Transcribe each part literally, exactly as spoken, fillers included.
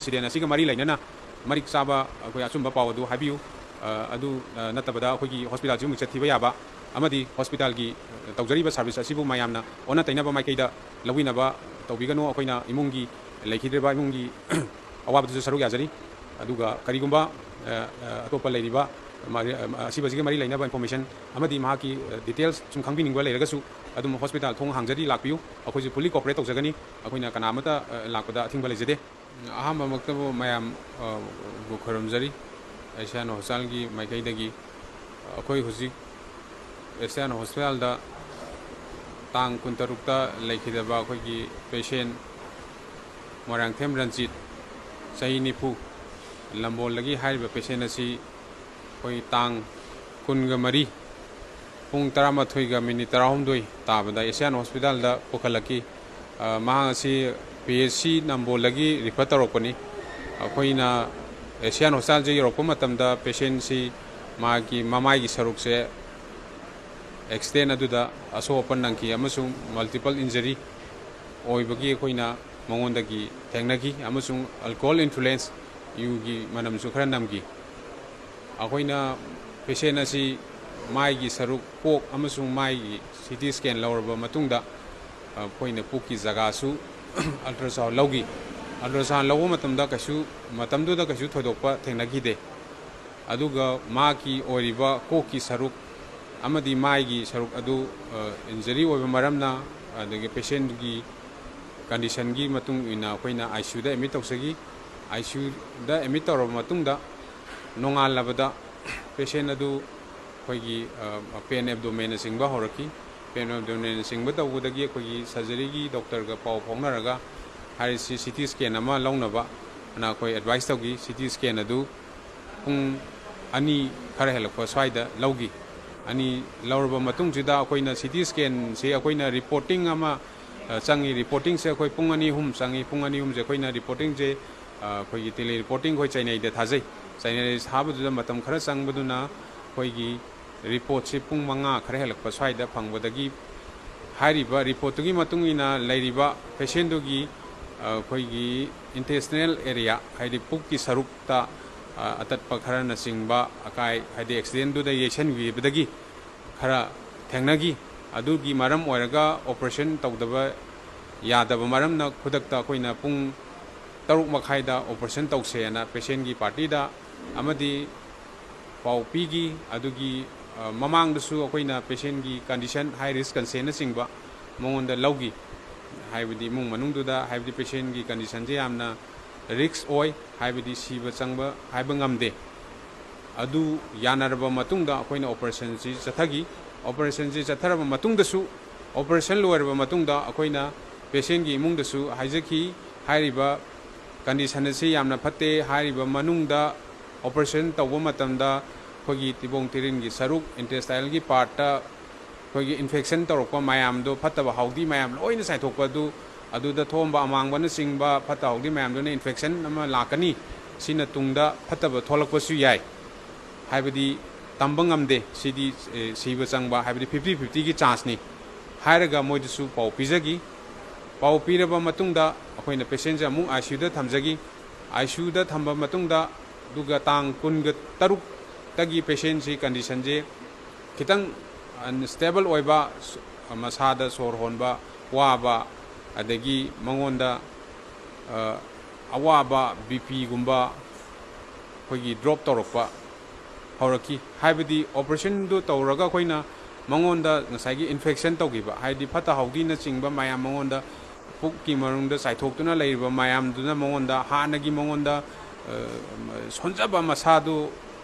Incident ꯑꯁꯤꯒ ꯃꯔꯤ ꯂꯩꯅꯅ ꯃꯔꯤꯛ ꯆꯥꯕ ꯑꯩꯈꯣꯏ ꯑꯆꯨꯝꯕ ꯄꯥꯎ ꯑꯗꯨ ꯍꯥꯏꯕꯤꯌꯨ꯫ ꯑ, ꯑꯗꯨ, ꯑ, ꯅꯠꯇꯕꯗ ꯑꯩꯈꯣꯏꯒꯤ ꯍꯣꯁꯄꯤꯇꯥꯜꯁꯤꯕꯨ ꯃꯤꯡꯆꯠ ꯊꯤꯕ ꯌꯥꯕ ꯑꯃꯗꯤ ꯍꯣꯁꯄꯤꯇꯥꯜꯒꯤ, ꯑ, ꯇꯧꯖꯔꯤꯕ ꯁꯥꯔꯚꯤꯁ ꯑꯁꯤꯕꯨ ꯃꯌꯥꯝꯅ ꯑꯣꯟꯅ ꯇꯩꯅꯕ ꯃꯥꯏꯀꯩꯗ ꯂꯧꯕꯤꯅꯕ ꯇꯧꯕꯤꯒꯅꯨ꯫ ꯑꯩꯈꯣꯏꯅ ꯏꯃꯨꯡꯒꯤ, ꯂꯩꯈꯤꯗ꯭ꯔꯤꯕ ꯏꯃꯨꯡꯒꯤ ꯑꯋꯥꯕꯗꯨꯁꯨ ꯁꯔꯨꯛ ꯌꯥꯖꯔꯤ꯫ ꯑꯗꯨꯒ ꯀꯔꯤꯒꯨꯝꯕ, ꯑ, ꯑ, ꯑꯇꯣꯞꯄ ꯂꯩꯔꯤꯕ ꯃ-, ꯑ, ꯑꯁꯤꯕꯁꯤꯒ ꯃꯔꯤ ꯂꯩꯅꯕ ꯏꯟꯐꯣꯔꯃꯦꯁꯟ ꯑꯃꯗꯤ ꯃꯍꯥꯛꯀꯤ, ꯑ, ꯗꯤꯇꯦꯜꯁ ꯁꯨꯝ ꯈꯪꯕꯤꯅꯤꯡꯕ ꯂꯩꯔꯒꯁꯨ ꯑꯗꯨꯝ ꯍꯣꯁꯄꯤꯇꯥꯜ ꯊꯣꯡ ꯍꯥꯡꯖꯔꯤ, ꯂꯥꯛꯄꯤꯌꯨ꯫ ꯑꯩꯈꯣꯏꯁꯨ ꯐꯨꯜꯂꯤ ꯀꯣꯑꯣꯄꯔꯦꯠ ꯇꯧꯖꯒꯅꯤ꯫ ꯑꯩꯈꯣꯏꯅ ꯀꯅꯥ ꯑꯃꯠꯇ, ꯑ, ꯂꯥꯛꯄꯗ ꯑꯊꯤꯡꯕ ꯂꯩꯖꯗꯦ꯫ ꯑꯍꯥꯟꯕꯃꯛꯇꯕꯨ ꯃꯌꯥꯝ, ꯑ, ꯕꯨ ꯈꯨꯔꯨꯝꯖꯔꯤ꯫ ꯑꯦꯁꯤꯌꯥꯟ ꯍꯣꯁꯄꯤꯇꯥꯜꯒꯤ ꯃꯥꯏꯀꯩꯗꯒꯤ ꯑꯩꯈꯣꯏ ꯍꯧꯖꯤꯛ ꯑꯦꯁꯤꯌꯥꯟ ꯍꯣꯁꯄꯤꯇꯥꯜꯗ ꯇꯥꯡ ꯀꯨꯟꯇꯔꯨꯛꯇ ꯂꯩꯈꯤꯗꯕ ꯑꯩꯈꯣꯏꯒꯤ ꯄꯦꯁꯦꯟ ꯃꯣꯏꯔꯥꯡꯊꯦꯝ ꯔꯟꯖꯤꯠ, ꯆꯍꯤ ꯅꯤꯐꯨ, ꯂꯝꯕꯣꯜꯗꯒꯤ ꯍꯥꯏꯔꯤꯕ ꯄꯦꯁꯦꯟ ꯑꯁꯤ ꯑꯩꯈꯣꯏ ꯇꯥꯡ ꯀꯨꯟꯒ ꯃꯔꯤ ꯄꯨꯡ ꯇꯔꯥꯃꯥꯊꯣꯏꯒ ꯃꯤꯅꯤꯠ ꯇꯔꯥꯍꯨꯝꯗꯣꯏ ꯇꯥꯕꯗ ꯑꯦꯁꯤꯌꯥꯟ ꯍꯣꯁꯄꯤꯇꯥꯜꯗ ꯄꯨꯈꯠꯂꯛꯈꯤ꯫ ꯑ, ꯃꯍꯥꯛ ꯑꯁꯤ ꯄꯤ ꯑꯩꯆ ꯁꯤ ꯅꯝꯕꯣꯜꯗꯒꯤ ꯔꯤꯐꯔ ꯇꯧꯔꯛꯄꯅꯤ꯫ ꯑꯩꯈꯣꯏꯅ ꯑꯦꯁꯤꯌꯥꯟ ꯍꯣꯁꯄꯤꯇꯥꯜꯁꯦ ꯌꯧꯔꯛꯄ ꯃꯇꯝꯗ ꯄꯦꯁꯦꯟꯁꯤ ꯃꯥꯒꯤ ꯃꯃꯥꯏꯒꯤ ꯁꯔꯨꯛꯁꯦ ꯑꯦꯛꯁꯤꯗꯦꯟ ꯑꯗꯨꯗ ꯑꯁꯣꯛ ꯑꯄꯟ ꯅꯪꯈꯤ ꯑꯃꯁꯨꯡ ꯃꯜꯇꯤꯄꯜ ꯏꯟꯖꯔꯤ ꯑꯣꯏꯕꯒꯤ ꯑꯩꯈꯣꯏꯅ ꯃꯉꯣꯟꯗꯒꯤ ꯊꯦꯡꯅꯈꯤ ꯑꯃꯁꯨꯡ ꯑꯜꯀꯣꯍꯣꯜ ꯏꯟꯐ꯭ꯂꯨꯌꯦꯟꯁ, ꯌꯨꯒꯤ ꯃꯅꯝꯁꯨ ꯈꯔ ꯅꯝꯈꯤ꯫ ꯑꯩꯈꯣꯏꯅ ꯄꯦꯁꯦꯟ ꯑꯁꯤ ꯃꯥꯏꯒꯤ ꯁꯔꯨꯛ, ꯀꯣꯛ ꯑꯃꯁꯨꯡ ꯃꯥꯏꯒꯤ ꯁꯤ ꯇꯤ ꯁ꯭ꯀꯦꯟ ꯂꯧꯔꯕ ꯃꯇꯨꯡꯗ, ꯑꯩꯈꯣꯏꯅ ꯄꯨꯛꯀꯤ ꯖꯒꯥꯁꯨ ꯑꯜꯇ꯭ꯔꯥꯁꯥꯎꯟ ꯂꯧꯈꯤ꯫ ꯑꯜꯇ꯭ꯔꯥꯁꯥꯎꯟ ꯂꯧꯕ ꯃꯇꯝꯗ ꯀꯩꯁꯨ, ꯃꯇꯝꯗꯨꯗ ꯀꯩꯁꯨ ꯊꯣꯏꯗꯣꯛꯄ ꯊꯦꯡꯅꯈꯤꯗꯦ꯫ ꯑꯗꯨꯒ ꯃꯍꯥꯛꯀꯤ ꯑꯣꯏꯔꯤꯕ ꯀꯣꯛꯀꯤ ꯁꯔꯨꯛ ꯑꯃꯗꯤ ꯃꯥꯏꯒꯤ ꯁꯔꯨꯛ ꯑꯗꯨ, ꯑ, ꯏꯟꯖꯔꯤ ꯑꯣꯏꯕ ꯃꯔꯝꯅ, ꯑꯗꯒꯤ ꯄꯦꯁꯦꯟꯒꯤ ꯀꯟꯗꯤꯁꯟꯒꯤ ꯃꯇꯨꯡ ꯏꯟꯅ ꯑꯩꯈꯣꯏꯅ ꯑꯥꯏ ꯁꯤ ꯌꯨꯗ ꯑꯦꯗꯃꯤꯠ ꯇꯧꯖꯈꯤ꯫ ꯑꯥꯏ ꯁꯤ ꯌꯨꯗ ꯑꯦꯗꯃꯤꯠ ꯇꯧꯔꯕ ꯃꯇꯨꯡꯗ, ꯅꯣꯡꯉꯥꯜꯂꯕꯗ ꯄꯦꯁꯦꯟ ꯑꯗꯨ ꯑꯩꯈꯣꯏꯒꯤ, ꯑ, ꯄꯦꯟ ꯑꯦꯕꯗꯣꯃꯦꯟꯅꯆꯤꯡꯕ ꯍꯧꯔꯛꯈꯤ꯫ ꯄꯦꯟ ꯑꯦꯕꯗꯣꯃꯦꯟꯅꯆꯤꯡꯕ ꯇꯧꯕꯗꯒꯤ ꯑꯩꯈꯣꯏꯒꯤ ꯁꯔꯖꯔꯤꯒꯤ ꯗꯣꯛꯇꯔꯒ ꯄꯥꯎ ꯐꯥꯎꯅꯔꯒ ꯍꯥꯏꯔꯤꯁꯤ ꯁꯤ ꯇꯤ ꯁ꯭ꯀꯦꯟ ꯑꯃ ꯂꯧꯅꯕ ꯑꯅ ꯑꯩꯈꯣꯏ ꯑꯦꯗꯚꯥꯏꯁ ꯇꯧꯈꯤ꯫ ꯁꯤ ꯇꯤ ꯁ꯭ꯀꯦꯟ ꯑꯗꯨ ꯄꯨꯡ ꯑꯅꯤ ꯈꯔ ꯍꯦꯜꯂꯛꯄ ꯁ꯭ꯋꯥꯏꯗ ꯂꯧꯈꯤ꯫ ꯑꯅꯤ ꯂꯧꯔꯕ ꯃꯇꯨꯡꯁꯤꯗ ꯑꯩꯈꯣꯏꯅ ꯁꯤ ꯇꯤ ꯁ꯭ꯀꯦꯟꯁꯤ ꯑꯩꯈꯣꯏꯅ ꯔꯤꯄꯣꯔꯇꯤꯡ ꯑꯃ, ꯑ, ꯆꯪꯉꯤ꯫ ꯔꯤꯄꯣꯔꯇꯤꯡꯁꯦ ꯑꯩꯈꯣꯏ ꯄꯨꯡ ꯑꯅꯤ ꯑꯍꯨꯝ ꯆꯪꯉꯤ꯫ ꯄꯨꯡ ꯑꯅꯤ ꯑꯍꯨꯝꯁꯦ ꯑꯩꯈꯣꯏꯅ ꯔꯤꯄꯣꯔꯇꯤꯡꯁꯦ, ꯑ, ꯑꯩꯈꯣꯏꯒꯤ ꯇꯦꯂꯤ ꯔꯤꯄꯣꯔꯇꯤꯡ ꯑꯩꯈꯣꯏ ꯆꯩꯅꯥꯏꯗ ꯊꯥꯖꯩ꯫ ꯆꯩꯅꯥꯏꯗ ꯊꯥꯕꯗꯨꯗ ꯃꯇꯝ ꯈꯔ ꯆꯪꯕꯗꯨꯅ ꯑꯩꯈꯣꯏꯒꯤ ꯔꯤꯄꯣꯔꯠꯁꯤ ꯄꯨꯡ ꯃꯉꯥ ꯈꯔ ꯍꯦꯜꯂꯛꯄ ꯁ꯭ꯋꯥꯏꯗ ꯐꯪꯕꯗꯒꯤ ꯍꯥꯏꯔꯤꯕ ꯔꯤꯄꯣꯔꯠꯇꯨꯒꯤ ꯃꯇꯨꯡ ꯏꯟꯅ ꯂꯩꯔꯤꯕ ꯄꯦꯁꯦꯟꯗꯨꯒꯤ ꯑꯩꯈꯣꯏꯒꯤ intestinal area, ꯍꯥꯏꯗꯤ ꯄꯨꯛꯀꯤ ꯁꯔꯨꯛꯇ, ꯑ, ꯑꯇꯠꯄ ꯈꯔꯅꯆꯤꯡꯕ ꯑꯀꯥꯏ, ꯍꯥꯏꯗꯤ accidentꯗꯨꯗ ꯌꯩꯁꯟꯈꯤꯕꯗꯒꯤ ꯈꯔ ꯊꯦꯡꯅꯈꯤ꯫ ꯑꯗꯨꯒꯤ ꯃꯔꯝ ꯑꯣꯏꯔꯒ operation ꯇꯧꯗꯕ ꯌꯥꯗꯕ ꯃꯔꯝꯅ ꯈꯨꯗꯛꯇ ꯑꯩꯈꯣꯏꯅ ꯄꯨꯡ ꯇꯔꯨꯛ ꯃꯈꯥꯏꯗ operation ꯇꯧꯁꯦꯅ patientꯒꯤ partyꯗ ꯑꯃꯗꯤ ꯄꯥꯎ ꯄꯤꯈꯤ꯫ ꯑꯗꯨꯒꯤ, ꯑ, ꯃꯃꯥꯡꯗꯁꯨ ꯑꯩꯈꯣꯏꯅ patientꯒꯤ condition, high risk conditionꯅꯆꯤꯡꯕ ꯃꯉꯣꯟꯗ ꯂꯧꯈꯤ꯫ ꯍꯥꯏꯕꯗꯤ ꯏꯃꯨꯡ ꯃꯅꯨꯡꯗꯨꯗ, ꯍꯥꯏꯕꯗꯤ patientꯒꯤ conditionꯁꯦ ꯌꯥꯝꯅ risk ꯑꯣꯏ, ꯍꯥꯏꯕꯗꯤ ꯁꯤꯕ ꯆꯪꯕ ꯍꯥꯏꯕ ꯉꯝꯗꯦ꯫ ꯑꯗꯨ ꯌꯥꯅꯔꯕ ꯃꯇꯨꯡꯗ ꯑꯩꯈꯣꯏꯅ operationꯁꯤ ꯆꯠꯊꯈꯤ꯫ Operationꯁꯤ ꯆꯠꯊꯔꯕ ꯃꯇꯨꯡꯗꯁꯨ, operation ꯂꯣꯏꯔꯕ ꯃꯇꯨꯡꯗ ꯑꯩꯈꯣꯏꯅ patientꯒꯤ ꯏꯃꯨꯡꯗꯁꯨ ꯍꯥꯏꯖꯈꯤ, ꯍꯥꯏꯔꯤꯕ condition ꯑꯁꯤ ꯌꯥꯝꯅ ꯐꯠꯇꯦ, ꯍꯥꯏꯔꯤꯕ ꯃꯅꯨꯡꯗ operation ꯇꯧꯕ ꯃꯇꯝꯗ ꯑꯩꯈꯣꯏꯒꯤ ꯊꯤꯕꯣꯡ ꯊꯤꯔꯤꯟꯒꯤ ꯁꯔꯨꯛ, intestinalꯒꯤ partꯇ ꯑꯩꯈꯣꯏꯒꯤ infection ꯇꯧꯔꯛꯄ ꯃꯌꯥꯝꯗꯣ, ꯐꯠꯇꯕ ꯍꯥꯎꯗꯤ ꯃꯌꯥꯝ ꯂꯣꯏꯅ ꯆꯥꯏꯊꯣꯛꯄ ꯑꯗꯨ, ꯑꯗꯨꯗ ꯊꯣꯛꯑꯝꯕ ꯑꯃꯥꯡꯕꯅꯆꯤꯡꯕ ꯐꯠꯇ ꯍꯥꯎꯗꯤ ꯃꯌꯥꯝꯗꯨꯅ infection ꯑꯃ ꯂꯥꯛꯀꯅꯤ꯫ ꯁꯤꯅ ꯇꯨꯡꯗ ꯐꯠꯇꯕ ꯊꯣꯛꯂꯛꯄꯁꯨ ꯌꯥꯏ꯫ ꯍꯥꯏꯕꯗꯤ ꯇꯝꯕ ꯉꯝꯗꯦ꯫ ꯁꯤꯗꯤ, ꯑꯦ, ꯁꯤꯕ ꯆꯪꯕ, ꯍꯥꯏꯕꯗꯤ fifty fiftyꯒꯤ chanceꯅꯤ ꯍꯥꯏꯔꯒ ꯃꯣꯏꯗꯁꯨ ꯄꯥꯎ ꯄꯤꯖꯈꯤ꯫ ꯄꯥꯎ ꯄꯤꯔꯕ ꯃꯇꯨꯡꯗ ꯑꯩꯈꯣꯏꯅ patientꯁꯦ ꯑꯃꯨꯛ ICUꯗ ꯊꯝꯖꯈꯤ꯫ ICUꯗ ꯊꯝꯕ ꯃꯇꯨꯡꯗ, ꯑꯗꯨꯒ ꯇꯥꯡ ꯀꯨꯟꯒ ꯇꯔꯨꯛꯇꯒꯤ patientꯁꯤ conditionꯁꯦ ꯈꯤꯇꯪ unstable ꯑꯣꯏꯕ, ꯁ-, ꯃꯁꯥꯗ ꯁꯣꯔ ꯍꯣꯟꯕ ꯋꯥꯕ, ꯑꯗꯒꯤ ꯃꯉꯣꯟꯗ, ꯑ, ꯑꯋꯥꯕ, BPꯒꯨꯝꯕ ꯑꯩꯈꯣꯏꯒꯤ drop ꯇꯧꯔꯛꯄ ꯍꯧꯔꯛꯈꯤ꯫ ꯍꯥꯏꯕꯗꯤ operationꯗꯨ ꯇꯧꯔꯒ ꯑꯩꯈꯣꯏꯅ ꯃꯉꯣꯟꯗ ꯉꯁꯥꯏꯒꯤ infection ꯇꯧꯈꯤꯕ, ꯍꯥꯏꯗꯤ ꯐꯠꯇ ꯍꯥꯎꯗꯤꯅꯆꯤꯡꯕ ꯃꯌꯥꯝ ꯃꯉꯣꯟꯗ, ꯄꯨꯛꯀꯤ ꯃꯅꯨꯡꯗ ꯆꯥꯏꯊꯣꯛꯇꯨꯅ ꯂꯩꯔꯤꯕ ꯃꯌꯥꯝꯗꯨꯅ ꯃꯉꯣꯟꯗ ꯍꯥꯟꯅꯒꯤ ꯃꯉꯣꯟꯗ, ꯑ, ꯁꯣꯟꯖꯕ ꯃꯁꯥꯗꯨ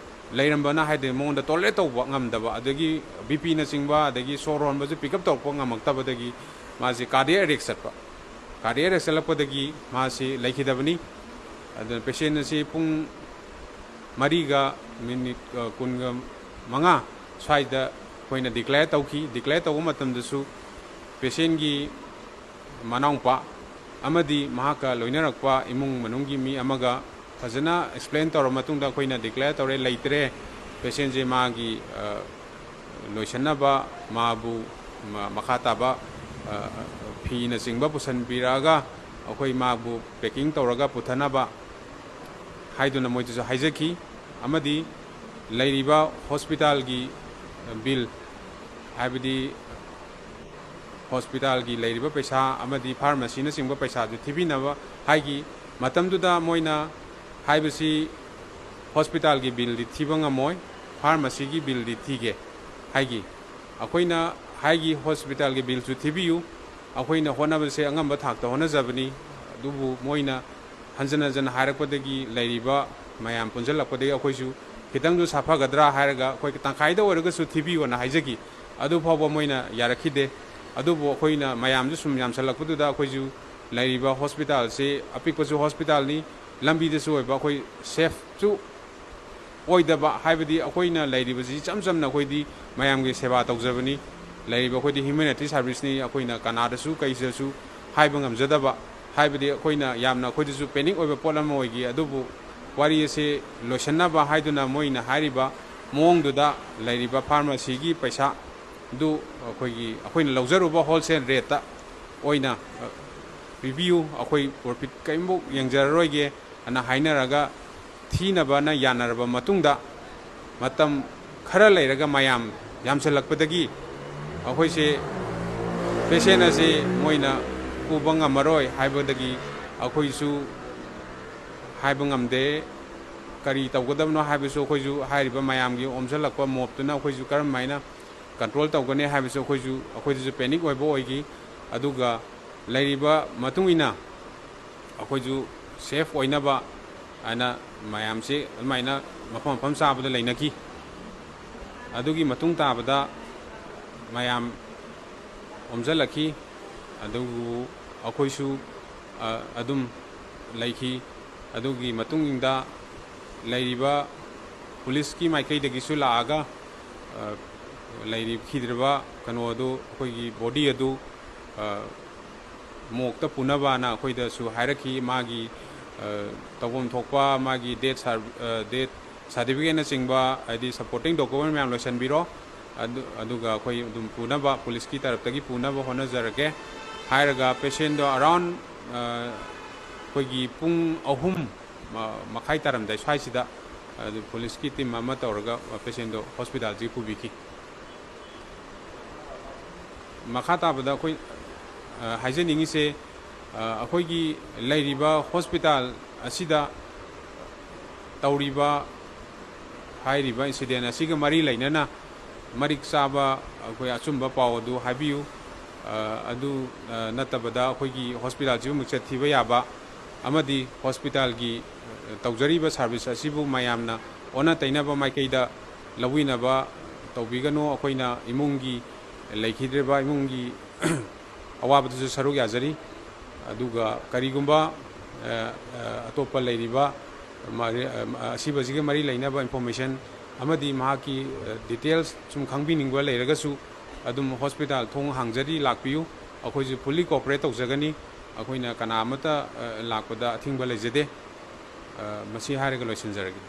ꯂꯩꯔꯝꯕꯅ, ꯍꯥꯏꯗꯤ ꯃꯉꯣꯟꯗ tolerate ꯇꯧꯕ ꯉꯝꯗꯕ, ꯑꯗꯒꯤ BPꯅꯆꯤꯡꯕ, ꯑꯗꯒꯤ ꯁꯣꯔ ꯍꯣꯟꯕꯁꯨ pick up ꯇꯧꯔꯛꯄ ꯉꯝꯃꯛꯇꯕꯗꯒꯤ ꯃꯥꯁꯤ cardiac arrest ꯆꯠꯄ꯫ Cardiac arrest ꯆꯠꯂꯛꯄꯗꯒꯤ ꯃꯥꯁꯤ ꯂꯩꯈꯤꯗꯕꯅꯤ꯫ ꯑꯗꯨꯅ patient ꯑꯁꯤ ꯄꯨꯡ ꯃꯔꯤꯒ minute, ꯑ, ꯀꯨꯟꯒ ꯃꯉꯥ ꯁ꯭ꯋꯥꯏꯗ ꯑꯩꯈꯣꯏꯅ declare ꯇꯧꯈꯤ꯫ Declare ꯇꯧꯕ ꯃꯇꯝꯗꯁꯨ patientꯒꯤ ꯃꯅꯥꯎꯄꯥ ꯑꯃꯗꯤ ꯃꯍꯥꯛꯀ ꯂꯣꯏꯅꯔꯛꯄ ꯏꯃꯨꯡ ꯃꯅꯨꯡꯒꯤ ꯃꯤ ꯑꯃꯒ ꯐꯖꯅ explain ꯇꯧꯔꯕ ꯃꯇꯨꯡꯗ ꯑꯩꯈꯣꯏꯅ declare ꯇꯧꯔꯦ, ꯂꯩꯇ꯭ꯔꯦ꯫ Patientꯁꯦ ꯃꯥꯒꯤ, ꯑ, ꯂꯣꯏꯁꯤꯟꯅꯕ ꯃꯥꯕꯨ ꯃ-, ꯃꯈꯥ ꯇꯥꯕ, ꯑ, ꯐꯤꯅꯆꯤꯡꯕ ꯄꯨꯁꯤꯟꯕꯤꯔꯛꯑꯒ ꯑꯩꯈꯣꯏ ꯃꯥꯕꯨ packing ꯇꯧꯔꯒ ꯄꯨꯊꯅꯕ ꯍꯥꯏꯗꯨꯅ ꯃꯣꯏꯗꯁꯨ ꯍꯥꯏꯖꯈꯤ꯫ ꯑꯃꯗꯤ ꯂꯩꯔꯤꯕ hospitalꯒꯤ bill, ꯍꯥꯏꯕꯗꯤ hospitalꯒꯤ ꯂꯩꯔꯤꯕ ꯄꯩꯁꯥ ꯑꯃꯗꯤ pharmacyꯅꯆꯤꯡꯕ ꯄꯩꯁꯥꯗꯨ ꯊꯤꯕꯤꯅꯕ ꯍꯥꯏꯈꯤ꯫ ꯃꯇꯝꯗꯨꯗ ꯃꯣꯏꯅ ꯍꯥꯏꯕꯁꯤ hospitalꯒꯤ billꯗꯤ ꯊꯤꯕ ꯉꯝꯃꯣꯏ, pharmacyꯒꯤ billꯗꯤ ꯊꯤꯒꯦ ꯍꯥꯏꯈꯤ꯫ ꯑꯩꯈꯣꯏꯅ ꯍꯥꯏꯈꯤ, hospitalꯒꯤ billꯁꯨ ꯊꯤꯕꯤꯌꯨ, ꯑꯩꯈꯣꯏꯅ ꯍꯣꯠꯅꯕꯁꯦ ꯑꯉꯝꯕ ꯊꯥꯛꯇ ꯍꯣꯠꯅꯖꯕꯅꯤ꯫ ꯑꯗꯨꯕꯨ ꯃꯣꯏꯅ ꯍꯟꯖꯟ ꯍꯟꯖꯟ ꯍꯥꯏꯔꯛꯄꯗꯒꯤ, ꯂꯩꯔꯤꯕ ꯃꯌꯥꯝ ꯄꯨꯟꯁꯤꯜꯂꯛꯄꯗꯒꯤ ꯑꯩꯈꯣꯏꯁꯨ ꯈꯤꯇꯪꯁꯨ ꯁꯥꯐꯒꯗ꯭ꯔꯥ ꯍꯥꯏꯔꯒ ꯑꯩꯈꯣꯏ ꯇꯪꯈꯥꯏꯗ ꯑꯣꯏꯔꯒꯁꯨ ꯊꯤꯕꯤꯌꯣꯅ ꯍꯥꯏꯖꯈꯤ꯫ ꯑꯗꯨ ꯐꯥꯎꯕ ꯃꯣꯏꯅ ꯌꯥꯔꯛꯈꯤꯗꯦ꯫ ꯑꯗꯨꯕꯨ ꯑꯩꯈꯣꯏꯅ ꯃꯌꯥꯝꯁꯨ ꯁꯨꯝ ꯌꯥꯝꯁꯜꯂꯛꯄꯗꯨꯗ ꯑꯩꯈꯣꯏꯁꯨ ꯂꯩꯔꯤꯕ hospitalꯁꯤ ꯑꯄꯤꯛꯄꯁꯨ hospitalꯅꯤ, ꯂꯝꯕꯤꯗꯁꯨ ꯑꯣꯏꯕ, ꯑꯩꯈꯣꯏ safeꯁꯨ ꯑꯣꯏꯗꯕ, ꯍꯥꯏꯕꯗꯤ ꯑꯩꯈꯣꯏꯅ ꯂꯩꯔꯤꯕꯁꯤ ꯏꯆꯝ ꯆꯝꯅ ꯑꯩꯈꯣꯏꯗꯤ ꯃꯌꯥꯝꯒꯤ ꯁꯦꯕꯥ ꯇꯧꯖꯕꯅꯤ, ꯂꯩꯔꯤꯕ ꯑꯩꯈꯣꯏꯗꯤ humanity serviceꯅꯤ, ꯑꯩꯈꯣꯏꯅ ꯀꯅꯥꯗꯁꯨ ꯀꯩꯗꯁꯨ ꯍꯥꯏꯕ ꯉꯝꯖꯗꯕ, ꯍꯥꯏꯕꯗꯤ ꯑꯩꯈꯣꯏꯅ ꯌꯥꯝꯅ, ꯑꯩꯈꯣꯏꯗꯁꯨ panic ꯑꯣꯏꯕ ꯄꯣꯠ ꯑꯃ ꯑꯣꯏꯈꯤ꯫ ꯑꯗꯨꯕꯨ ꯋꯥꯔꯤ ꯑꯁꯤ ꯂꯣꯏꯁꯤꯟꯅꯕ ꯍꯥꯏꯗꯨꯅ ꯃꯣꯏꯅ ꯍꯥꯏꯔꯤꯕ ꯃꯑꯣꯡꯗꯨꯗ ꯂꯩꯔꯤꯕ pharmacyꯒꯤ ꯄꯩꯁꯥ ꯑꯗꯨ ꯑꯩꯈꯣꯏꯒꯤ, ꯑꯩꯈꯣꯏꯅ ꯂꯧꯖꯔꯨꯕ wholesale rateꯇ ꯑꯣꯏꯅ, ꯑ, ꯄꯤꯕꯤꯌꯨ, ꯑꯩꯈꯣꯏ profit ꯀꯔꯤꯝꯐꯥꯎ ꯌꯦꯡꯖꯔꯔꯣꯏꯒꯦ ꯑꯅ ꯍꯥꯏꯅꯔꯒ ꯊꯤꯅꯕꯅ ꯌꯥꯅꯔꯕ ꯃꯇꯨꯡꯗ, ꯃꯇꯝ ꯈꯔ ꯂꯩꯔꯒ ꯃꯌꯥꯝ ꯌꯥꯝꯁꯤꯜꯂꯛꯄꯗꯒꯤ ꯑꯩꯈꯣꯏꯁꯦ patient ꯑꯁꯤ ꯃꯣꯏꯅ ꯄꯨꯕ ꯉꯝꯃꯔꯣꯏ ꯍꯥꯏꯕꯗꯒꯤ ꯑꯩꯈꯣꯏꯁꯨ ꯍꯥꯏꯕ ꯉꯝꯗꯦ꯫ ꯀꯔꯤ ꯇꯧꯒꯗꯕꯅꯣ ꯍꯥꯏꯕꯁꯨ ꯑꯩꯈꯣꯏꯁꯨ ꯍꯥꯏꯔꯤꯕ ꯃꯌꯥꯝꯒꯤ ꯑꯣꯝꯁꯤꯜꯂꯛꯄ ꯃꯣꯞꯇꯨꯅ ꯑꯩꯈꯣꯏꯁꯨ ꯀꯔꯝ ꯍꯥꯏꯅ control ꯇꯧꯒꯅꯤ ꯍꯥꯏꯕꯁꯨ ꯑꯩꯈꯣꯏꯁꯨ, ꯑꯩꯈꯣꯏꯗꯁꯨ panic ꯑꯣꯏꯕ ꯑꯣꯏꯈꯤ꯫ ꯑꯗꯨꯒ ꯂꯩꯔꯤꯕ ꯃꯇꯨꯡ ꯏꯟꯅ ꯑꯩꯈꯣꯏꯁꯨ safe ꯑꯣꯏꯅꯕ ꯍꯥꯏꯅ ꯃꯌꯥꯝꯁꯤ ꯑꯗꯨꯃꯥꯏꯅ ꯃꯐꯝ ꯃꯐꯝ ꯆꯥꯕꯗ ꯂꯩꯅꯈꯤ꯫ ꯑꯗꯨꯒꯤ ꯃꯇꯨꯡ ꯇꯥꯕꯗ ꯃꯌꯥꯝ ꯑꯣꯝꯁꯤꯜꯂꯛꯈꯤ꯫ ꯑꯗꯨꯕꯨ ꯑꯩꯈꯣꯏꯁꯨ, ꯑ, ꯑꯗꯨꯝ ꯂꯩꯈꯤ꯫ ꯑꯗꯨꯒꯤ ꯃꯇꯨꯡꯗ ꯂꯩꯔꯤꯕ policeꯀꯤ ꯃꯥꯏꯀꯩꯗꯒꯤꯁꯨ ꯂꯥꯛꯑꯒ, ꯑ, ꯂꯩꯈꯤꯗ꯭ꯔꯕ ꯀꯩꯅꯣ ꯑꯗꯨ, ꯑꯩꯈꯣꯏꯒꯤ body ꯑꯗꯨ, ꯑ, morgueꯇ ꯄꯨꯅꯕꯅ ꯑꯩꯈꯣꯏꯗꯁꯨ ꯍꯥꯏꯔꯛꯈꯤ꯫ ꯃꯥꯒꯤ, ꯑ, ꯇꯧꯐꯝ ꯊꯣꯛꯄ ꯃꯥꯒꯤ death ꯁꯥꯔ-, ꯑ, death certificateꯅꯆꯤꯡꯕ, ꯍꯥꯏꯗꯤ supporting document ꯃꯌꯥꯝ ꯂꯣꯏꯁꯤꯟꯕꯤꯔꯣ꯫ ꯑꯗꯨ, ꯑꯗꯨꯒ ꯑꯩꯈꯣꯏ ꯑꯗꯨꯝ ꯄꯨꯅꯕ, policeꯀꯤ ꯇꯔꯞꯇꯒꯤ ꯄꯨꯅꯕ ꯍꯣꯠꯅꯖꯔꯒꯦ ꯍꯥꯏꯔꯒ patientꯗꯣ around ꯑꯩꯈꯣꯏꯒꯤ ꯄꯨꯡ ꯑꯍꯨꯝ ꯃꯈꯥꯏ ꯇꯥꯔꯝꯗꯥꯏ ꯁ꯭ꯋꯥꯏꯁꯤꯗ ꯑꯗꯨ ꯄꯨꯂꯤꯁꯀꯤ ꯇꯤꯝ ꯑꯃ ꯇꯧꯔꯒ ꯄꯦꯁꯦꯟꯗꯣ ꯍꯣꯁꯄꯤꯇꯥꯜꯁꯤꯒꯤ ꯄꯨꯕꯤꯈꯤ꯫ ꯃꯈꯥ ꯇꯥꯕꯗ ꯑꯩꯈꯣꯏ ꯍꯥꯏꯖꯅꯤꯡꯉꯤꯁꯦ, ꯑꯩꯈꯣꯏꯒꯤ ꯂꯩꯔꯤꯕ ꯍꯣꯁꯄꯤꯇꯥꯜ ꯑꯁꯤꯗ ꯇꯧꯔꯤꯕ ꯍꯥꯏꯔꯤꯕ ꯏꯟꯁꯤꯗꯦꯟ ꯑꯁꯤꯒ ꯃꯔꯤ ꯂꯩꯅꯅ ꯃꯔꯤꯛ ꯆꯥꯕ ꯑꯩꯈꯣꯏ ꯑꯆꯨꯝꯕ ꯄꯥꯎ ꯑꯗꯨ ꯍꯥꯏꯕꯤꯌꯨ꯫ ꯑꯗꯨ ꯅꯠꯇꯕꯗ ꯑꯩꯈꯣꯏꯒꯤ ꯍꯣꯁꯄꯤꯇꯥꯜꯁꯤꯕꯨ ꯃꯤꯡꯆꯠ ꯊꯤꯕ ꯌꯥꯕ ꯑꯃꯗꯤ ꯍꯣꯁꯄꯤꯇꯥꯜꯒꯤ ꯇꯧꯖꯔꯤꯕ ꯁꯥꯔꯚꯤꯁ ꯑꯁꯤꯕꯨ ꯃꯌꯥꯝꯅ ꯑꯣꯟꯅ ꯇꯩꯅꯕ ꯃꯥꯏꯀꯩꯗ ꯂꯧꯕꯤꯅꯕ ꯇꯧꯕꯤꯒꯅꯨ꯫ ꯑꯩꯈꯣꯏꯅ ꯏꯃꯨꯡꯒꯤ ꯂꯩꯈꯤꯗ꯭ꯔꯤꯕ ꯏꯃꯨꯡꯒꯤ ꯑꯋꯥꯕꯗꯁꯨ ꯁꯔꯨꯛ ꯌꯥꯖꯔꯤ꯫ ꯑꯗꯨꯒ ꯀꯔꯤꯒꯨꯝꯕ ꯑꯇꯣꯞꯄ ꯂꯩꯔꯤꯕ ꯑꯁꯤꯕꯁꯤꯒ ꯃꯔꯤ ꯂꯩꯅꯕ ꯏꯟꯐꯣꯔꯃꯦꯁꯟ ꯑꯃꯗꯤ ꯃꯍꯥꯛꯀꯤ ꯗꯤꯇꯦꯜꯁ ꯁꯨꯝ ꯈꯪꯕꯤꯅꯤꯡꯕ ꯂꯩꯔꯒꯁꯨ ꯑꯗꯨꯝ ꯍꯣꯁꯄꯤꯇꯥꯜ ꯊꯣꯡ ꯍꯥꯡꯖꯔꯤ, ꯂꯥꯛꯄꯤꯌꯨ꯫ ꯑꯩꯈꯣꯏꯁꯨ ꯐꯨꯜꯂꯤ ꯀꯣꯑꯣꯄꯔꯦꯠ ꯇꯧꯖꯒꯅꯤ꯫ ꯑꯩꯈꯣꯏꯅ ꯀꯅꯥ ꯑꯃꯠꯇ ꯂꯥꯛꯄꯗ ꯑꯊꯤꯡꯕ ꯂꯩꯖꯗꯦ꯫ ꯃꯁꯤ ꯍꯥꯏꯔꯒ ꯂꯣꯏꯁꯤꯟꯖꯔꯒꯦ꯫